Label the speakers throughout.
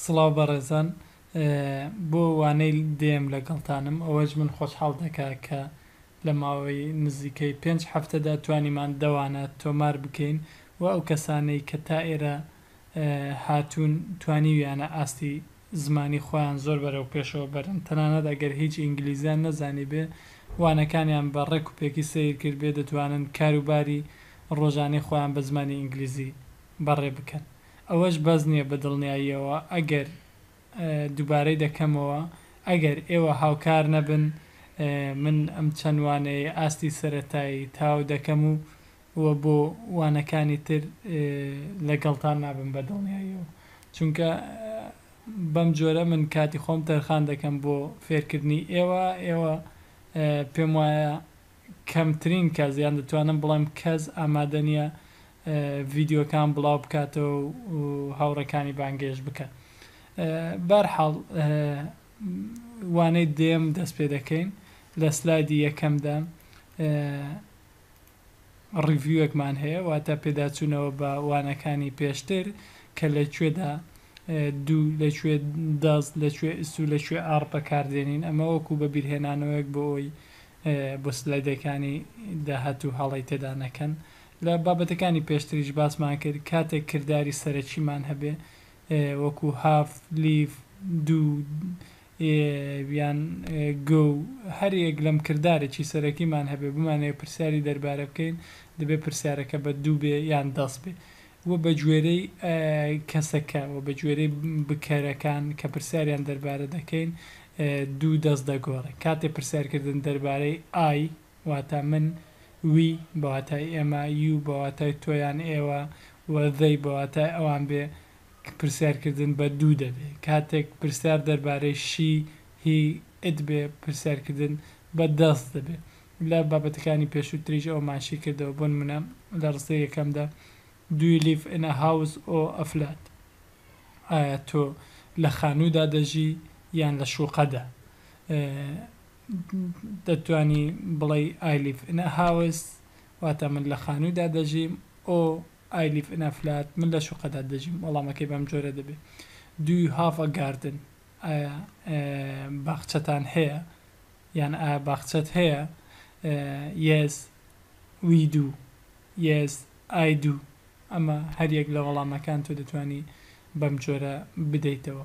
Speaker 1: سڵاو بەڕێزان بۆ وانەی دێم لەگەڵتانم ئەوەش من خۆشحاڵ دەکا کە لە ماوەی نزیکەی پێنج هەفتەدا توانیمان دە وانە تۆمار بکەین و ئەو کەسانەی کە تا ئێرە هاتوون توانیویانە ئاستی زمانی خۆیان زۆر بەرەو پێشەوە بەرن تەنانەت ئەگەر هیچ ئینگلیزیان نەزانیبێ وانەکانیان بە ڕێک و پێکی سەیر کردبێ دەتوانن کاروباری ڕۆژانەی خۆیان بە زمانی ئینگلیزی بەڕێ بکەن. ئەوەش بەس نییە بە دڵنیاییەوە ئەگەر دووبارەی دەکەمەوە ئەگەر ئێوە هاوکار نەبن من ئەم چەند وانەیەی ئاستی سەرەتایی تەواو دەکەم و و بۆ وانەکانی تر لەگەڵتان نابم بە دڵنیاییەوە چونکە بەم جۆرە من کاتی خۆم تەرخان دەکەم بۆ فێرکردنی ئێوە ئێوە پێم وایە کەمترین کەس یان دەتوانم بڵێم کەس ئامادە نییە ڤیدیۆکان بڵاو بکاتەوە و هاوڕێکانی بانگێشت بکات. بەرحاڵ وانەی دێم دەست پێ دەکەین لە سلایدی یەکەمدا ڕیڤیوێکمان هەیە واتە پێداچوونەوە بە وانەکانی پێشتر کە لە کوێدا do لە کوێ does لە کوێ is و لە کوێ are بەکاردێنین ئەمە وەکو بە بیرهێنانەوەیەک بۆ ئەوەی بۆ سلایدەکانی داهاتوو هەڵەی تێدا نەکەن. لە بابەتەکانی پێشتریش باسمان کرد کاتێک کرداری سەرەکیمان هەبێ وەکو have، live، do یان go هەر یەک لەم کردارێکی سەرەکیمان هەبێ بمانەوێ پرسیاری دەربارە بکەین دەبێ پرسیارەکە بە do بێ یان does بێ و بە گوێرەی کەسەکە و بە گوێرەی بکەرەکان کە پرسیاریان دەربارە دەکەین do does دەگۆڕێ کاتێ پرسیارکردن دەربارەی I واتە من، we بە واتای ئێمە، you بە واتای تۆ یان ئێوە و they بە واتای ئەوان بێ پرسیارکردن بە do دەبێ. کاتێک پرسیار دەربارەی she، he، it بێ پرسیارکردن بە does دەبێ. لە بابەتەکانی پێشووتریش ئەوەمان شی کردەوە بۆ نموونە لە ڕستەی یەکەمدا Do you live in a house or a flat؟ ئایا تۆ لە خانوودا دەژی یان لە شوقەدا؟ دەتوانی بڵێی I live in a house واتە من لە خانوودا دەژیم or I live in a flat من لە شوقەدا دەژیم وەڵامەکەی بەم جۆرە دەبێ Do you have a garden ئایا باخچەتان هەیە یان ئایا باخچەت هەیە Yes we do Yes I do ئەمە هەریەک لە وەڵامەکان تۆ دەتوانی بەم جۆرە بدەیتەوە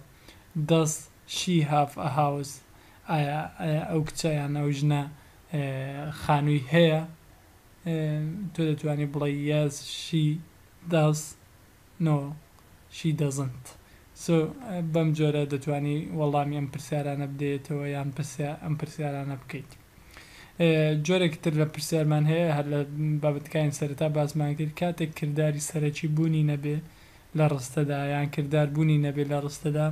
Speaker 1: Does she have a house ئایا ئەو کچە یان ئەو ژنە خانووی هەیە؟ تۆ دەتوانی بڵێی Yes she does No she doesn't So بەم جۆرە دەتوانی وەڵامی ئەم پرسیارانە بدەیتەوە یان ئەم پرسیارانە بکەیت. جۆرێکی تر لە پرسیارمان هەیە هەر لە بابەتەکانی سەرەتا باسمان کرد کاتێک کرداری سەرەکی بوونی نەبێ لە ڕستەدا یان کردار بوونی نەبێ لە ڕستەدا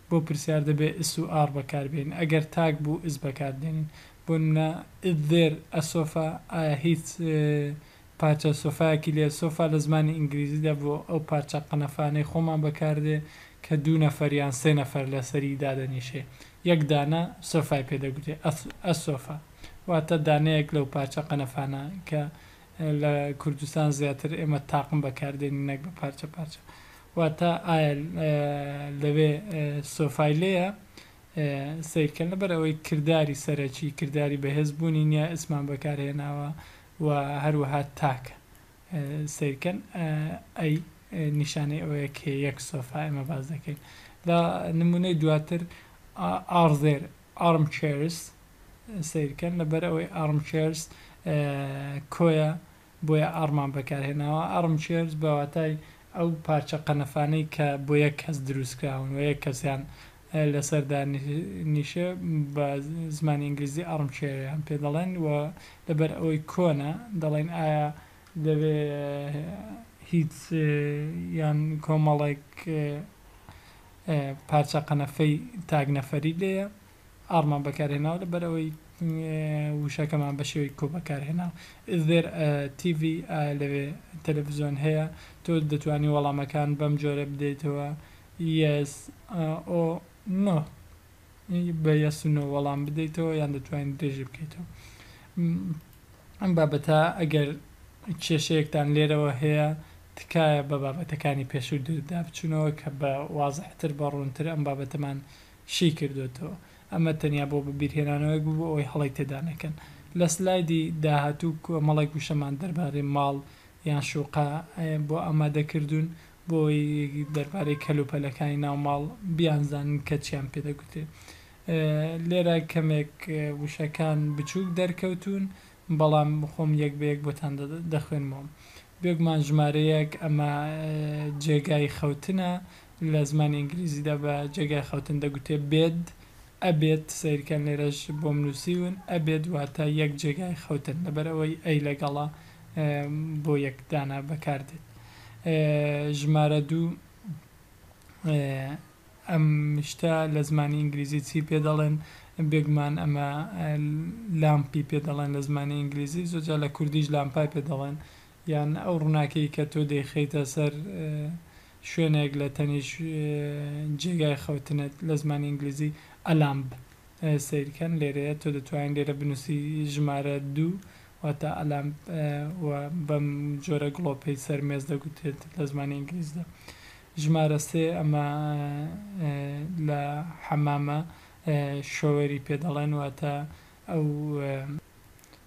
Speaker 1: بۆ پرسیار دەبێ is و are بەکار بێنین ئەگەر تاک بوو is بەکار دێنین بۆ نمونە is there a sofa ئایا هیچ پارچە سۆفایەکی لێ سۆفا لە زمانی ئینگلیزیدا بۆ ئەو پارچە قەنەفانەی خۆمان بەکاردێ کە دوو نەفەر یان سێ نەفەر لەسەری دادەنیشێ یەک دانە سۆفای پێ دەگوترێ a sofa واتە دانەیەک لەو پارچە قەنەفانە کە لە کوردستان زیاتر ئێمە تاقم بەکاردێنین نەک بە پارچە پارچە واتە ئایا لەوێ سۆفای لێیە سەیرکەن لەبەر ئەوەی کرداری سەرەکی کرداری بەهێز بوونی نییە ئیسمان بەکارهێناوە و هەروەها تاکە سەیرکەن ئەی نیشانەی ئەوەیە کە یەک سۆفا ئێمە باس دەکەین لە نمونەی دواتر are there armchairs سەیرکەن لەبەر ئەوەی armchairs کۆیە بۆیە are مان بەکارهێناوە armchairs بە واتای ئەو پارچە قەنەفانەی کە بۆ یەک کەس دروستکراون و یەک کەسیان لەسەر دانیشێ بە زمانی ئینگلیزی armchair یان پێ دەڵێن و لەبەر ئەوەی کۆنە دەڵێن ئایا لەوێ هیچ یان کۆمەڵێک پارچە قەنەفەی تاک نەفەری لێیە are مان بەکارهێناوە لەبەر ئەوەی وشەکەمان بە شێوەی کۆ بەکارهێناوە Is there a TV ئایا لەوێ تەلەفزیۆن هەیە تۆ دەتوانی وەڵامەکان بەم جۆرە بدەیتەوە Yes or No بە yes و no وەڵام بدەیتەوە یان دەتوانین درێژی بکەیتەوە ئەم بابەتە ئەگەر کێشەیەکتان لێرەوە هەیە. تکایە بە بابەتەکانی پێشووتردا بچونەوە کە بە وازحتر بە ڕوونتر ئەم بابەتەمان شی کردۆتەوە. ئەمە تەنیا بۆ بەبیرهێنانەوەیەک بوو بۆ ئەوەی هەڵەی تێدا نەکەن. لە سلایدی داهاتوو کۆمەڵێک وشەمان دەربارەی ماڵ یان شوقە بۆ ئامادە کردوون بۆ ئەوەی دەربارەی کەلوپەلەکانی ناو ماڵ بیانزانن کە چیان پێ دەگوترێ. لێرە کەمێک وشەکان بچووک دەرکەوتوون بەڵام خۆم یەک بە یەک بۆتان دەخوێنمەوە. بێگومان ژمارە یەک ئەمە جێگای خەوتنە، لە زمانی ئینگلیزیدا بە جێگای خەوتن دەگوترێ bed، a bed، سەیرکەن لێرەش بۆم نووسیون a bed واتە یەک جێگای خەوتن لەبەر ئەوەی a لەگەڵە بۆ یەک دانە بەکاردێت. ژمارە دوو ئەم شتە لە زمانی ئینگلیزی چی پێ دەڵێن؟ بێگومان ئەمە lamp ی پێ دەڵێن لە زمانی ئینگلیزی، زۆرجار لە کوردیش لامپای پێ دەڵێن، یان ئەو ڕووناکیەی کە تۆ دەیخەیتە سەر شوێنێک لە تەنیش جێگای خەوتنت لە زمانی ئینگلیزی a lamp سەیرکەن لێرەیە تۆ دەتوانین لێرە بنووسی ژمارە دوو واتە a lamp و بەم جۆرە گڵۆپەی سەر مێز دەگوترێت لە زمانی ئینگلیزیدا. ژمارە سێ ئەمە لە حەمامە shower ی پێ دەڵێن واتە ئەو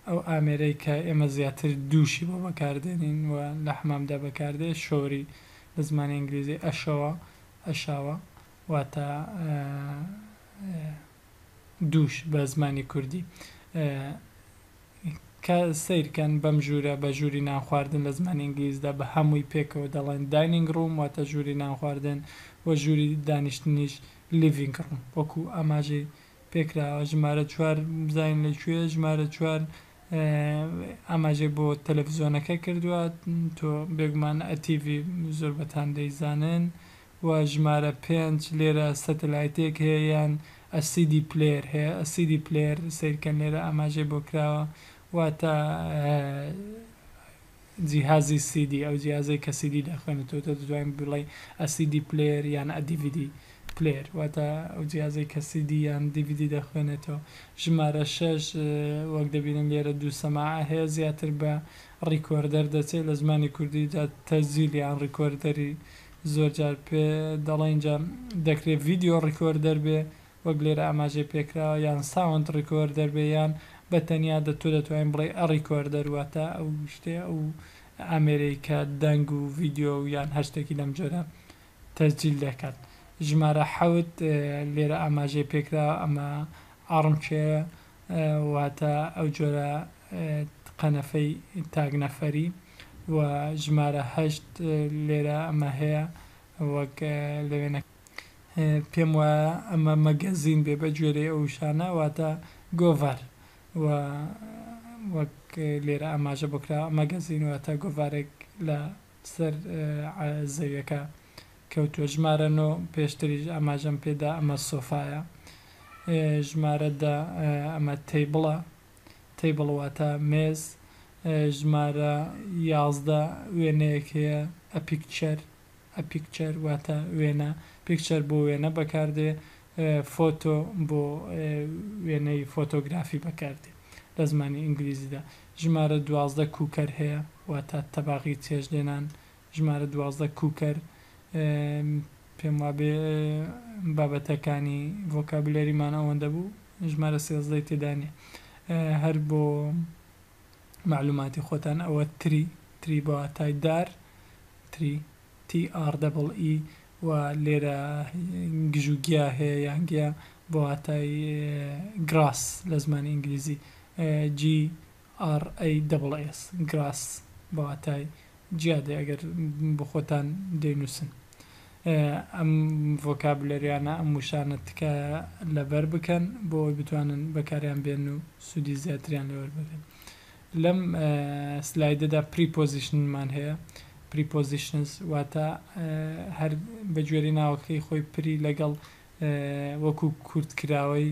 Speaker 1: ئەو ئامێرەی کە ئێمە زیاتر دووشی بۆ بەکاردێنین و لە حەمامدا بەکاردێ shower ی لە زمانی ئینگلیزی ئەشەوە ئەشاوە واتە دووش بە زمانی کوردی کە سەیرکەن بەم ژوورە بە ژووری نان خواردن لە زمانی ئینگلیزدا بە هەمووی پێکەوە دەڵێن dining room واتە ژووری نان خواردن و ژووری دانیشتنیش living room وەکو ئاماژەی پێکراوە ژمارە چوار بزانین لە کوێیە ژمارە چوار ئاماژەی بۆ تەلەفزیۆنەکە کردووە تۆ بێگومان a TV زۆربەتان دەیزانن و ژمارە پێنج لێرە سەتەلایتێک هەیە یان a CD player هەیە a CD player سەیرکەن لێرە ئاماژەی بۆ کراوە واتە جیهازی سیدی ئەو جیهازەی کە سیدی دەخوێنێتەوە تۆ دەتوانین بڵێی a CD player یان a DVD player واتە ئەو جیهازەی کە سیدی یان دیڤیدی دەخوێنێتەوە ژمارە شەش وەک دەبینن لێرە دوو سەماعە هەیە زیاتر بە recorder دەچێت لە زمانی کوردیدا تەسجیل یان recorder ی زۆر جار پێ دەڵێن جا دەکرێت video recorder بێ وەک لێرە ئاماژەی پێکراوە یان sound recorder بێ یان بە تەنیا دە تۆ دەتوانین بڵێی a recorder واتە ئەو شتەیە ئەو ئامێرەی کە دەنگ و ڤیدیۆ و یان هەر شتێکی لەم جۆرە تەسجیل دەکات. ژمارە حەوت لێرە ئاماژەی پێکراوە ئەمە armchair ە واتە ئەو جۆرە قەنەفەی تاک نەفەری و ژمارە هەشت لێرە ئەمە هەیە وەک لە وێنە پێم وایە ئەمە magazine بێ بە گوێرەی ئەو وشانە واتە گۆڤار و وەک لێرە ئاماژە بۆ کراوە magazine واتە گۆڤارێک لە سەر زەویەکە کەوتووە. ژمارە نۆ پێشتریش ئاماژەم پێدا ئەمە سۆفایە. ژمارە دە ئەمە table ە table واتە مێز. ژمارە 11 وێنەیەک هەیە a picture a picture واتە وێنە picture بۆ وێنە بەکاردێ photo بۆ وێنەی فۆتۆگرافی بەکاردێ لە زمانی ئینگلیزیدا. ژمارە 12 cooker هەیە واتە تەباغی چێشت لێنان ژمارە 12 cooker پێم وابێ بابەتەکانی vocabulary مان ئەوەندە بوو ژمارە سێزدەی تێدا نییە. هەر بۆ مەعلوماتی خۆتان ئەوە tree tree بە واتای دار tree T R double E و لێرە گژوگیا هەیە یان گیا بە واتای grass لە زمانی ئینگلیزی G R A double S grass بە واتای گیا دێ ئەگەر بۆ خۆتان دەینووسن. ئەم vocabulary انە ئەم وشانە تکایە لەبەر بکەن بۆ ئەوەی بتوانن بەکاریان بێن و سوودی زیاتریان لێ وەربگرن. لەم سلایدەدا preposition مان هەیە prepositions واتە هەر بە گوێرەی ناوەکەی خۆی pre لەگەڵ وەکو کورتکراوەی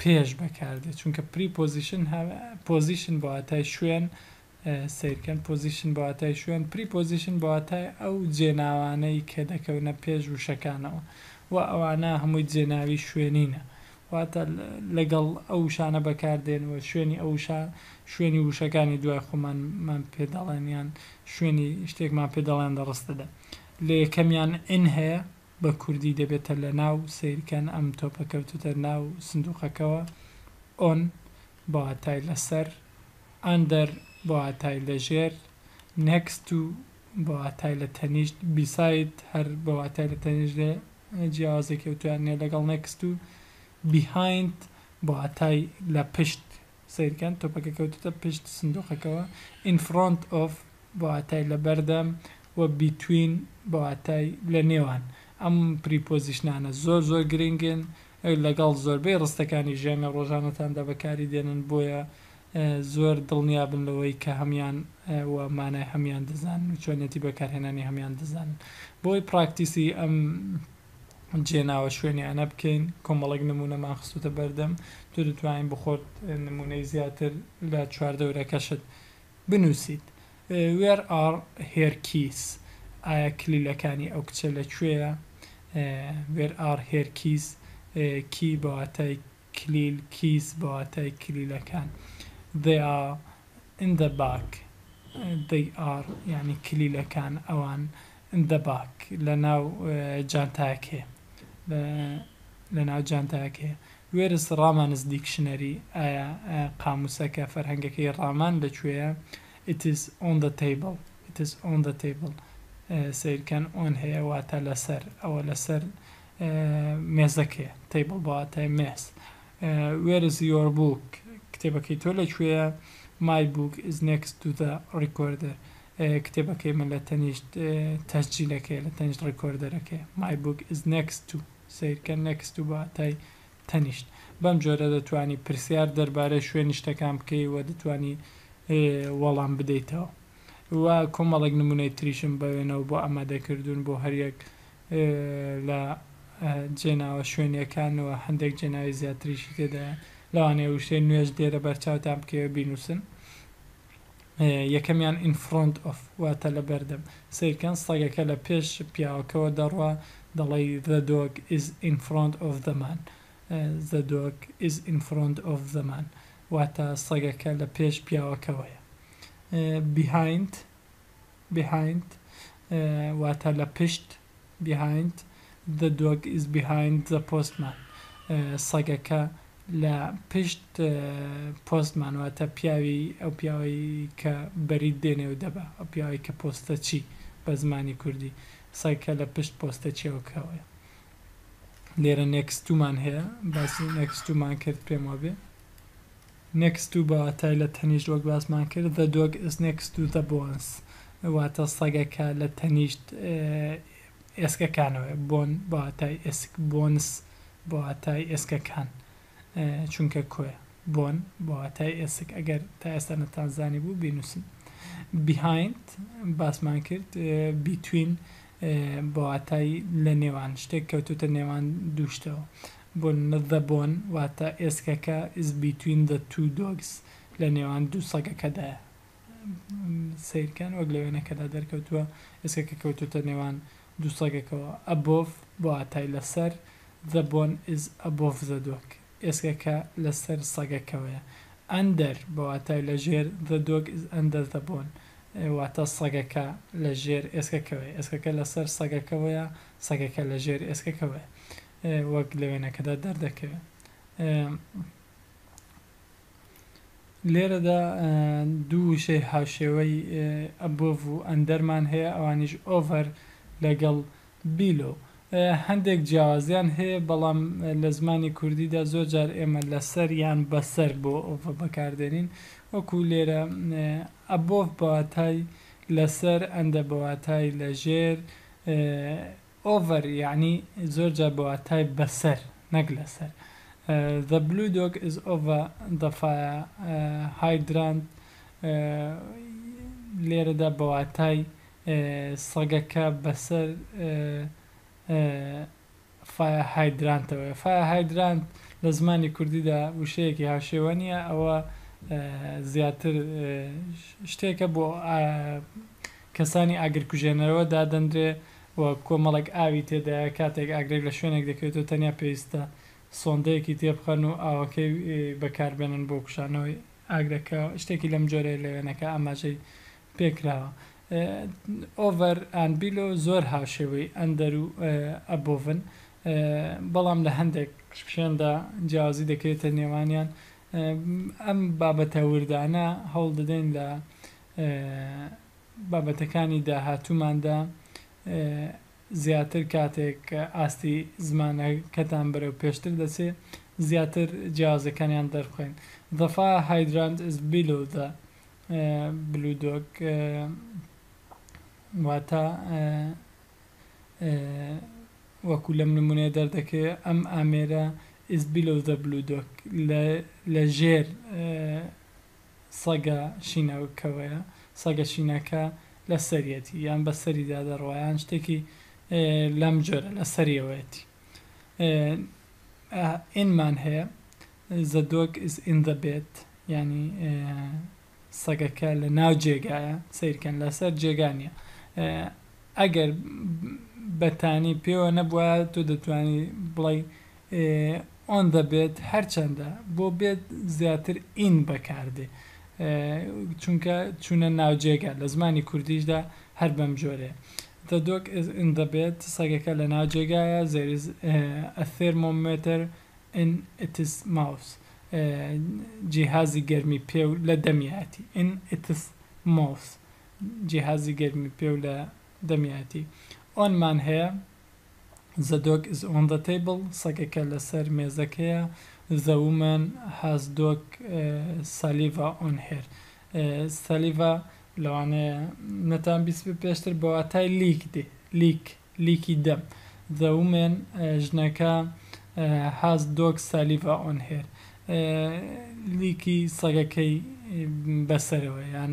Speaker 1: پێش بەکاردێت چونکە preposition position بە واتای شوێن سەیرکەن position بە واتای شوێن preposition بە واتای ئەو جێناوانەی کە دەکەونە پێش وشەکانەوە و ئەوانە هەمووی جێناوی شوێنینە. واتە لەگەڵ ئەو وشانە بەکاردێن و شوێنی ئەو وشە شوێنی وشەکانی دوای خۆمانمان پێ دەڵێن یان شوێنی شتێکمان پێ دەڵێن لە ڕستەدا. لە یەکەمیان in هەیە بە کوردی دەبێتە لە ناو، سەیرکەن ئەم تۆپە کەوتووتە ناو سندووقەکەوە، on بە واتای لەسەر، under بە واتای لە ژێر، next to بە واتای لە تەنیشت، beside هەر بە واتای لە تەنیشت دێ جیاوازێکی ئەوتۆیان نیە لەگەڵ next to، behind بە واتای لە پشت، سەیرکەن تۆپەکە کەوتووتە پشت سندووقەکەوە، in front of بە واتای لە بەردەم و between بە واتای لە نێوان. ئەم preposition انە زۆر زۆر گرنگن لەگەڵ زۆربەی ڕستەکانی ژیانی ڕۆژانەتاندا بەکاری دێنن بۆیە زۆر دڵنیابن لەوەی کە هەمیان و مانای هەمیان دەزانن و چۆنیەتی بەکارهێنانی هەمیان دەزانن. بۆی practice ی ئەم جێناوە شوێنیانە بکەین کۆمەڵێک نمونەمان خستوتە بەردەم تۆ دەتوانین بخۆت نمونەی زیاتر لە چواردەورەکەشت بنووسیت. Where are her keys؟ ئایا کلیلەکانی ئەو کچە لە کوێیە؟ Where are her keys؟ Key بە واتای کلیل، keys بە واتای کلیلەکان. They are in the bag. They are یانی کلیلەکان ئەوان in the bag لە ناو جانتایەکەیە. لە ناو جانتایەکەیە. Where is Raman's dictionary؟ ئایا قامووسەکە، فەرهەنگەکەی ڕامان لە کوێیە؟ It is on the table. It is on the table. سەیرکەن on هەیە واتە لەسەر، ئەوە لەسەر مێزەکەیە. Table بە واتای مێز. Where is your book؟ کتێبەکەی تۆ لە کوێیە؟ My book is next to the recorder. کتێبەکەی من لە تەنیشت تەسجیلەکەیە، لە تەنیشت ڕیکۆردەرەکەیە. My book is next to. سەیرکەن next to بە واتای تەنیشت. بەم جۆرە دەتوانی پرسیار دەربارەی شوێنی شتەکان بکەی و دەتوانی وەڵام بدەیتەوە. و کۆمەڵێک نمونەی تریشم بە وێنەوە بۆ ئامادە کردوون بۆ هەریەک لە جێناوە شوێنیەکان و هەندێک جێناوی زیاتریشی تێدایە. لەوانەیە وشەی نوێش لێرە بەرچاوتان بکەوێ بینووسن. یەکەمیان in front of واتە لە بەردەم. سەیرکەن سەگەکە لە پێش پیاوەکەوە دەڕوا دەڵێی the dog is in front of the man. The dog is in front of the man واتە سەگەکە لە پێش پیاوەکەوەیە. Behind behind واتە لە پشت behind the dog is behind the postman سەگەکە لە پشت پۆستمان واتە پیاوی ئەو پیاوەی کە بەریت دێنێ و دەبا ئەو پیاوەی کە پۆستەچی بە زمانی کوردی سەگەکە لە پشت پۆستەچیەوەکەوەیە. لێرە next to مان هەیە باسی next to مان کرد پێم وابێ next to بە واتای لە تەنیشت وەک باسمان کرد the dog is next to the bones واتە سەگەکە لە تەنیشت ئێسکەکانەوەیە bone بە واتای ئێسک bones بە واتای ئێسکەکان چونکە کۆیە bone بە واتای ئێسک ئەگەر تا ئێستا نەتانزانی بوو بینوسن behind باسمان کرد between بە واتای لە نێوان شتێک کەوتوتە نێوان دوو شتەوە بۆ نمونە the bone واتە ئێسکەکە is between the two dogs لە نێوان دوو سەگەکەدایە سەیرکەن وەک لە وێنەکەدا دەرکەوتووە ئێسکەکە کەوتوتە نێوان دوو سەگەکەوە above بە واتای لەسەر the bone is above the dog ئێسکەکە لەسەر سەگەکەوەیە under بە واتای لە ژێر the dog is under the bone واتە سەگەکە لە ژێر ئێسکەکەوەیە ئێسکەکە لەسەر سەگەکەوەیە سەگەکە لە ژێر ئێسکەکەوەیە وەک لە وێنەکەدا دەردەکەوێت. لێرەدا دوو وشەی هاوشێوەی above و under مان هەیە ئەوانیش over لەگەڵ below. هەندێک جیاوازیان هەیە بەڵام لە زمانی کوردیدا زۆر جار ئێمە لەسەر یان بەسەر بۆ over بەکاردێنین وەکو لێرە above بە واتای لەسەر under بە واتای لەژێر over یەعنی زۆر جار بە واتای بەسەر نەک لەسەر The blue dog is over the fire hydrant لێرەدا بە واتای سەگەکە بەسەر fire hydrant ەوەیە. Fire hydrant لە زمانی کوردیدا وشەیەکی هاوشێوە نییە، ئەوە زیاتر شتێکە بۆ کەسانی ئاگرکوژێنەرەوە دادەنرێ و کۆمەڵێک ئاوی تێدایە، کاتێک ئاگرێک لە شوێنێک دەکەوێتەوە تەنیا پێویستە سۆندەیەکی تێبخەن و ئاوەکەی بەکاربێنن بۆ کوژانەوەی ئاگرەکە شتێکی لەم جۆرەیە لە وێنەکە ئاماژەی پێکراوە. Over and below زۆر هاوشێوەی under و above ن بەڵام لە هەندێک شوێندا جیاوازی دەکەوێتە نێوانیان. ئەم بابەتە وردانە هەوڵ دەدەین لە بابەتەکانی داهاتووماندا زیاتر کاتێک ئاستی زمانەکەتان بەرەو پێشتر دەچێ زیاتر جیاوازەکانیان دەربخەین. The fire hydrant is below the blue dog واتە وەکو لەم نمونەیە دەردەکەوێ ئەم ئامێرە is below the blue dog لە ژێر سەگە شینەکەوەیە، سەگە شینەکە لە سەریەتی یان بە سەریدا دەڕوا یان شتێکی لەم جۆرە لە سەریەوەیەتی. In مان هەیە The dog is in the bed یانی سەگەکە لە ناو جێگایە، سەیرکەن لەسەر جێگا نییە. ئەگەر بەتانی پێوە نەبوایە تۆ دەتوانی بڵێی On the bed هەرچەندە بۆ bed زیاتر in بەکاردێ چونکە چوونە ناو جێگا لە زمانی کوردیشدا هەر بەم جۆرەیە The dog is in the bed سەگەکە لە ناو جێگایە There is a thermometer in its mouth جیهازی گەرمی پێو لە دەمیایەتی in its mouth جیهازی گەرمی پێو لە دەمیایەتی On مان هەیە The dog is on the table، سەگەکە لەسەر مێزەکەیە. The woman has dog saliva on her. Saliva لەوانەیە نەتان بیستبێ پێشتر بە واتای لیک دێ، لیک، لیکی دەم. The woman ژنەکە has dog saliva on her. لیکی سەگەکەی بەسەرەوە یان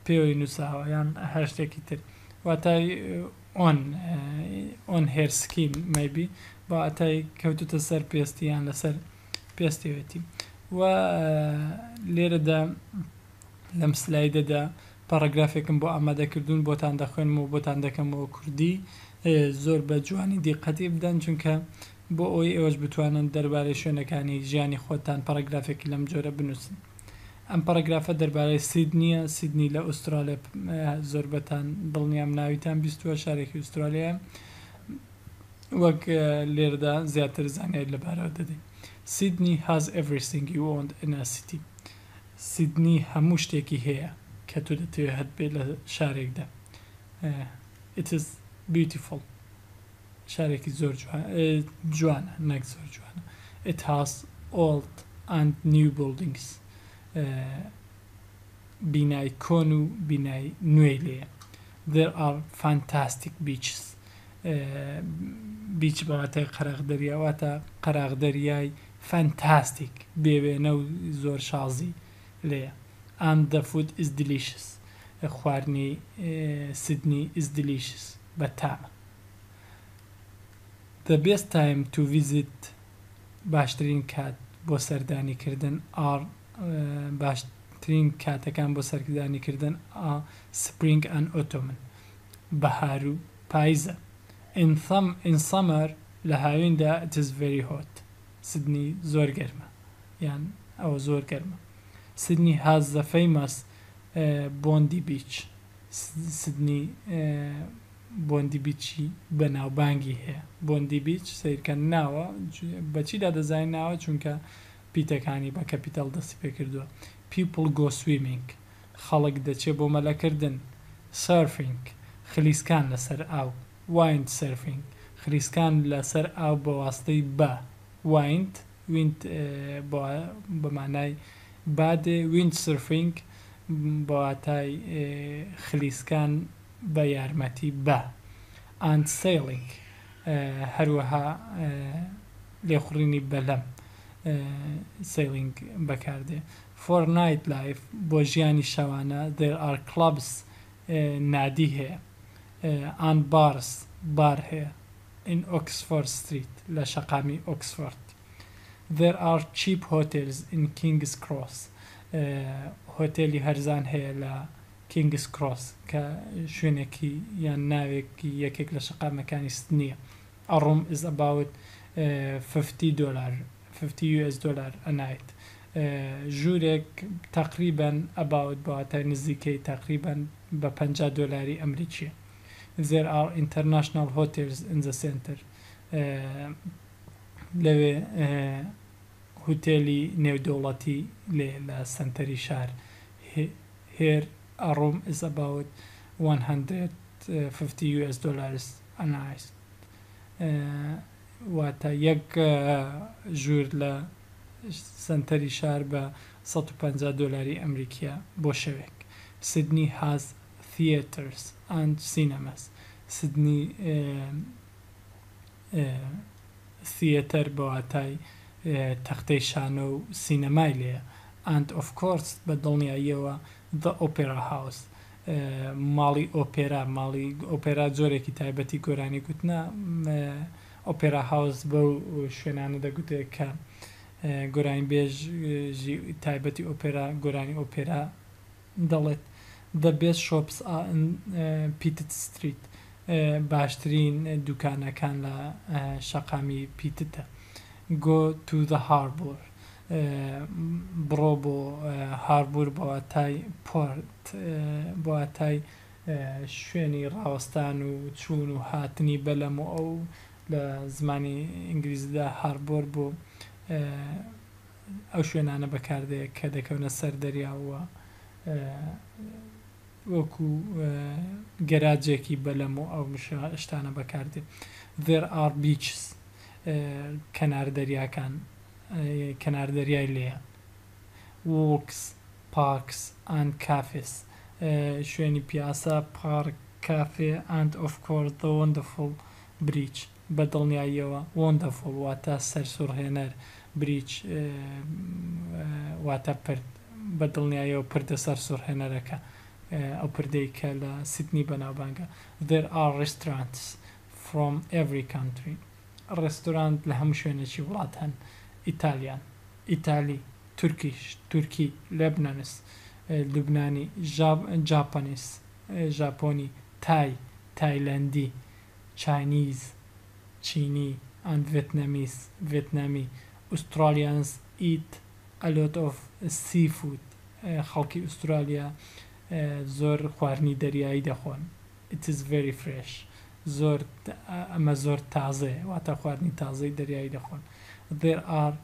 Speaker 1: پێوەی نووساوە یان هەر شتێکی تر. واتای On On her skin maybe بە واتای کەوتوتە سەر پێستی یان لەسەر پێستیەوەتی و لێرەدا لەم سلایدەدا پاراگرافێکم بۆ ئامادەکردوون بۆتان دەخوێنم و بۆتان دەکەمەوە کوردی زۆر بە جوانی دیقەتی بدەن چونکە بۆ ئەوەی ئێوەش بتوانن دەربارەی شوێنەکانی ژیانی خۆتان پاراگرافێکی لەم جۆرە بنووسن. ئەم پەڕەگرافە دەربارەی سیدنیە، سیدنی لە ئوسترالیا زۆربەتان دڵنیام ناویتان بیستووە، شارێکی ئوسترالیایە، وەک لێرەدا زیاتر زانیاری لەبارەوە دەدەین. Sydney has everything you want in a city. سیدنی هەموو شتێکی هەیە کە تۆ دەتەوێت هەتبێت لە شارێکدا. It is beautiful. شارێکی زۆر جوانە نەک زۆر جوانە. It has old and new buildings. بینای کۆن و بینای نوێی لێیە. There are fantastic beaches. بیچ بە واتای قەراغ دەریا واتە قەراغ دەریای فانتاستیک بێوێنە و زۆر شازی لێیە. And the food is delicious. خواردنی سیدنی is delicious بەتامە. The best time to visit باشترین کات بۆ سەردانی کردن are باشترین کاتەکان بۆ سەردانی کردن are spring and autumn بەهار و پایزە In in summer لە هاویندا it is very hot سدنی زۆر گەرمە یان ئەوە زۆر گەرمە Sydney has the famous Bondi Beach سدنی بۆندی بیچی بەناوبانگی هەیە. بۆندی بیچ سەیرکە ناوە بەچیدا دەزانین ناوە چونکە پیتەکانی بە capital دەستی پێکردووە. People go swimming خەڵک دەچێ بۆ مەلەکردن. Surfing خلیسکان لەسەر ئاو. Wind surfing خلیسکان لەسەر ئاو بە واسطەی با. Wind wind بە مانای با دێ. Wind surfing بە واتای خلیسکان بە یارمەتی با and sailing هەروەها لێخوڕینی بەلەم sailing بەکاردێ for night life بۆ ژیانی شەوانە there are clubs نادی هەیە and bars بار هەیە in Oxford Street لە شەقامی ئۆکسفۆرد there are cheap hotels in Kings Cross هۆتێلی هەرزان هەیە لە کینگس کرۆس کە شوێنێکی یان ناوێکی یەکێک لە شەقامەکانی سدنیە. A room is about. 50 دۆلار، 50 US dollar a night، ژوورێک تەقریبەن about بە واتای نزیکەی تەقریبەن بە 50 دۆلاری ئەمریکییە. There are international hotels in the center، لەوێ هوتێلی نێودەوڵەتی لێ لە سەنتەری شار. Here a room is about 150 US dollars a night، واتە یەک ژوور لە سەنتەری شار بە 150 دۆلاری ئەمریکییە بۆ شەوێک. Sydney has theatres and cinemas، سیدنی سیەتەر بە واتای تەختەی شانۆ و سینەمای لێیە. And of course بە دڵنیاییەوە The Opera House ماڵی ئۆپێرا، ماڵی ئۆپێرا جۆرێکی تایبەتی گۆرانی گوتنە، Opera House بەو شوێنانە دەگوترێت کە گۆرانیبێژی تایبەتی ئۆپێرا گۆرانی ئۆپێرا دەڵێت. The best shops are in Pitt Street باشترین دوکانەکان لە شەقامی پیتتە. Go to the harbour بڕۆ بۆ هاربور بە واتای port بە واتای شوێنی ڕاوەستان و چوون و هاتنی بەلەم و ئەو لە زمانی ئینگلیزیدا هاربۆر بۆ ئەو شوێنانە بەکاردێ کە دەکەونە سەر دەریا و وەکو گەراجێکی بەلەم و ئەو شتانە بەکاردێ. There are beaches کەنار دەریاکان کەنار دەریای لێیە. Walks, parks and cafes شوێنی پیاسە، پارک، کافێ and of course the wonderful bridge بە دڵنیاییەوە wonderful واتە سەرسوڕهێنەر bridge واتە پرد بە دڵنیاییەوە پردە سەرسوڕهێنەرەکە ئەو پردەی کە لە سیدنی بەناوبانگە. There are restaurants from every country ڕێستورانت لە هەموو شوێنێکی وڵات هەن. Italian ئیتالی، Turkish تورکی، Lebanese لوبنانی، Japanese ژاپۆنی، Thai تایلەندی، Chinese چینی and Vietnamese ڤێتنامی. Australians eat a lot of seafood خەڵکی ئوسترالیا زۆر خواردنی دەریایی دەخۆن. It is very fresh زۆر ئەمە زۆر تازەیە واتە خواردنی تازەی دەریایی دەخۆن. There are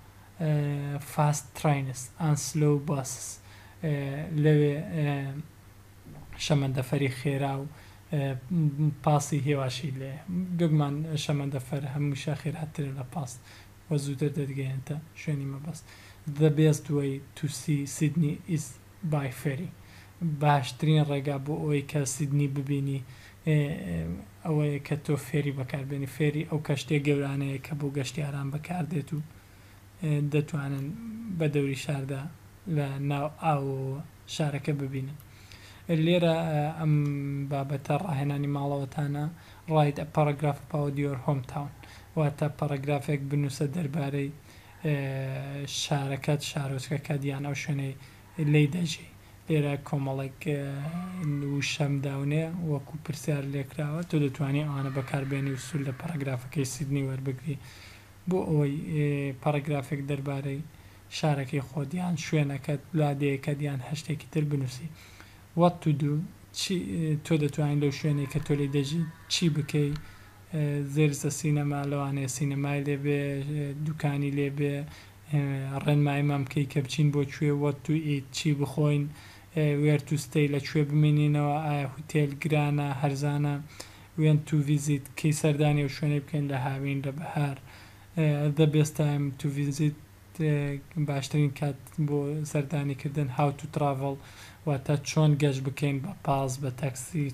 Speaker 1: fast trains and slow buses لەوێ شەمەندەفەری خێرا و پاسی هێواشی لێیە. بێگومان شەمەندەفەر هەمیشە خێراترە لە پاس و زووتر دەتگەیەنێتە شوێنی مەبەست. The best way to see Sydney is by ferry باشترین ڕێگا بۆ ئەوەی کە سیدنی ببینی ئەوەیە کە تۆ فێری بەکاربێنی. فێری ئەو کەشتیە گەورانەیە کە بۆ گەشتیاران بەکاردێت و دەتوانن بە دەوری شاردا لە ناو ئاوەوە شارەکە ببینن. لێرە ئەم بابەتە ڕاهێنانی ماڵەوەتانە Write a paragraph about your hometown واتە پەڕەگرافێک بنووسە دەربارەی شارەکەت، شارۆچکەکەت یان ئەو شوێنەی لێی دەژی. لێرە کۆمەڵێک وشەم داونێ وەکو پرسیار لێکراوە تۆ دەتوانی ئەوانە بەکاربێنی و سوود لە پەڕەگرافەکەی سیدنی وەربگری بۆ ئەوەی پەڕەگرافێک دەربارەی شارەکەی خۆت یان شوێنەکەت لادێیەکەت یان هەر شتێکی تر بنووسی. What to do چی تۆ دەتوانی لەو شوێنەی کە تۆ لێی دەژی چی بکەی There is a cinema لەوانەیە سینەمای لێ بێ دوکانی لێ بێ ڕێنماییمان بکەی کە بچین بۆ کوێ What to eat چی بخۆین Where to stay لە کوێ بمێنینەوە ئایا هوتێل گرانە هەرزانە When to visit کەی سەردانی ئەو شوێنەی بکەین لە هاوین لە بەهار The best time to visit باشترین کات بۆ سەردانی کردن How to travel واتە چۆن گەشت بکەین بە پاس بە تاکسی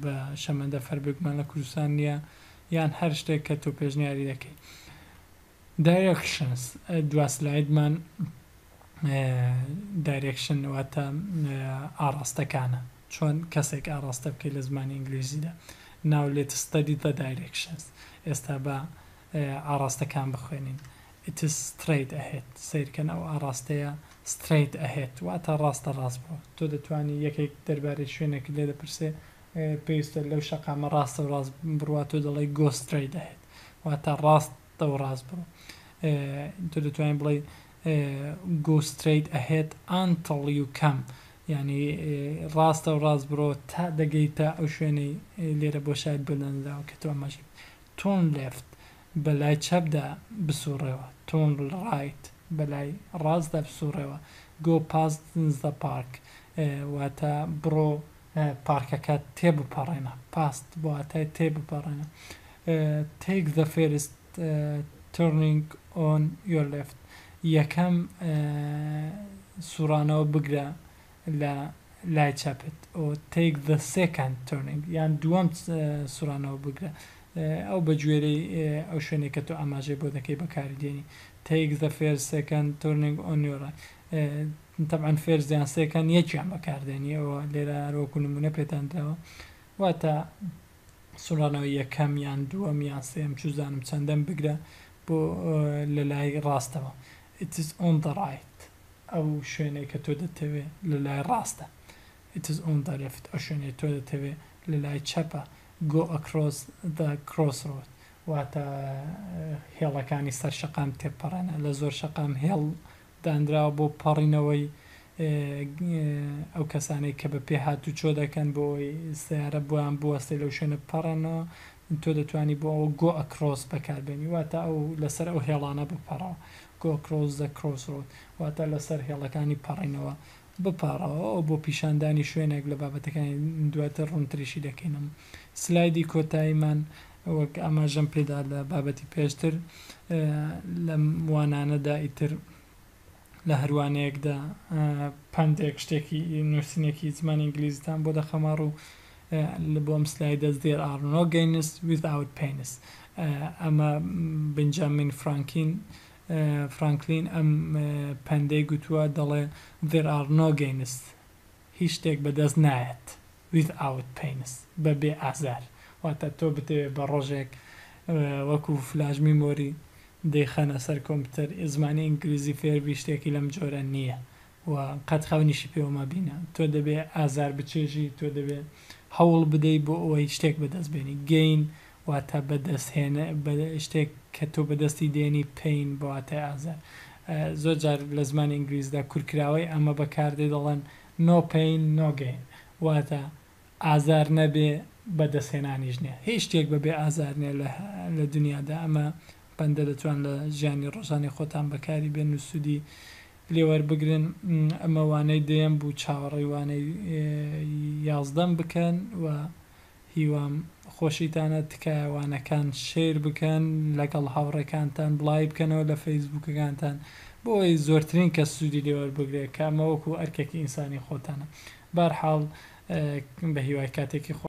Speaker 1: بە شەمەندەفەر بێگومان لە کوردستان نییە یان هەر شتێک کە تۆ پێشنیاری دەکەی Directions دوا سلایدمان Direction واتە ئاڕاستەکانە چۆن کەسێک ئاڕاستە بکەیت لە زمانی ئینگلیزیدا Now let's study the directions ئێستا با ئاڕاستەکان بخوێنین It is straight ahead سەیرکەن ئەو ئاڕاستەیە straight ahead واتە ڕاستە ڕاست بڕۆ تۆ دەتوانی یەکێک دەربارەی شوێنێکت لێ دەپرسێ پێویستە لەو شەقامە ڕاستە ڕاست بڕوا تۆ دەڵێی go straight ahead واتە ڕاست. و ڕاست بڕۆ. تۆ دەتوانی بڵێی Go straight ahead until you come یانی ڕاستە و ڕاست بڕۆ تا دەگەیتە ئەو شوێنەی لێرە بۆشایت بۆ دانراوە کە تۆ ئاماژەی Turn left بە لای چەپدا بسوڕێوە Turn right بە لای ڕاستدا بسوڕێوە Go past the park واتە بڕۆ پارکەکە تێبپەڕێنە Past بە واتای تێبپەڕێنە Take the first turning on your left یەکەم سوڕانەوە بگرە لە لای چەپت or take the second turning یان دووەم سوڕانەوە بگرە ئەو بە گوێرەی ئەو شوێنێک کە تۆ ئاماژەی بۆ دەکەی بەکاری دێنی take the first second turning on your right تەبعەن first یان second یەکیان بەکاردێنی ئەوە لێرە هەروەکو نمونە پێتان دراوە واتە سوڕانەوەی یەکەم یان دووەم یان سێیەم چوزانم چەندەم بگرە بۆ لە لای ڕاستەوە It is on the right ئەو شوێنەی کە تۆ دەتەوێ لە لای ڕاستە It is on the left ئەو شوێنەی تۆ دەتەوێ لە لای چەپە Go across the crossroad واتە هێڵەکانی سەر شەقام تێپەڕێنە لە زۆر شەقام هێڵ دانراوە بۆ پەڕینەوەی ئەو کەسانەی کە بە پێ هاتوچۆ دەکەن بۆ ئەوەی سەیارە بۆیان بوەستێ لەو شوێنە بپەڕێنەوە تۆ دەتوانی بۆ ئەوە go across بەکاربێنی واتە ئەو لەسەر ئەو هێڵانە بپەڕەوە go across the crossroad واتە لەسەر هێڵەکانی پەڕینەوە بپەڕەوە ئەو بۆ پیشاندانی شوێنێک لە بابەتەکانی دواتر ڕوونتریشی دەکەینم سلایدی کۆتاییمان وەک ئاماژەم پێدا لە بابەتی پێشتر لەم وانانەدا ئیتر لە هەر وانەیەکدا پەندێک شتێکی نووسینێکی زمانی ئینگلیزیتان بۆ دەخەمە ڕوو بۆ ئەم سلایدە There are no gains without pains ئەمە بنجامین فرانکین فرانکلین ئەم پەندەی گوتووە دەڵێ There are no gains هیچ شتێک بەدەست نایەت without pains بەبێ ئازار واتە تۆ بتەوێ بە ڕۆژێک وەکو flash memory دەیخەنە سەر کۆمپیوتەر زمانی ئینگلیزی فێربی شتێکی لەم جۆرە نییە و قەت خەونیشی پێوە مەبینە تۆ دەبێ ئازار بچێژی تۆ دەبێ هەوڵ بدەی بۆ ئەوەی شتێک بەدەست بێنی gain واتە بەدەست هێنە شتێک کە تۆ بەدەستی دێنی pain بە واتای ئازار زۆر جار لە زمانی ئینگلیزدا کورتکراوەی ئەمە بەکاردێ دەڵێن no pain no gain واتە ئازار نەبێ بەدەستهێنانیش نیە هیچ شتێک بەبێ ئازار نیە لە دنیادا ئەمە پەندە دەتوان لە ژیانی ڕۆژانەی خۆتان بەکاری بێن و سوودی لێ وەربگرن ئەمە وانەی دەیەم بوو چاوەڕێی وانەی یازدەم بکەن و هیوام خۆشیتانە تکایە وانەکان share بکەن لەگەڵ هاوڕێکانتان بڵاوی بکەنەوە لە فەیسبووکەکانتان بۆ ئەوەی زۆرترین کەس سوودی لێ وەربگرێت کە ئەمە وەکو ئەرکێکی ئینسانی خۆتانە بەهەرحاڵ بە هیوای کاتێکی خۆش.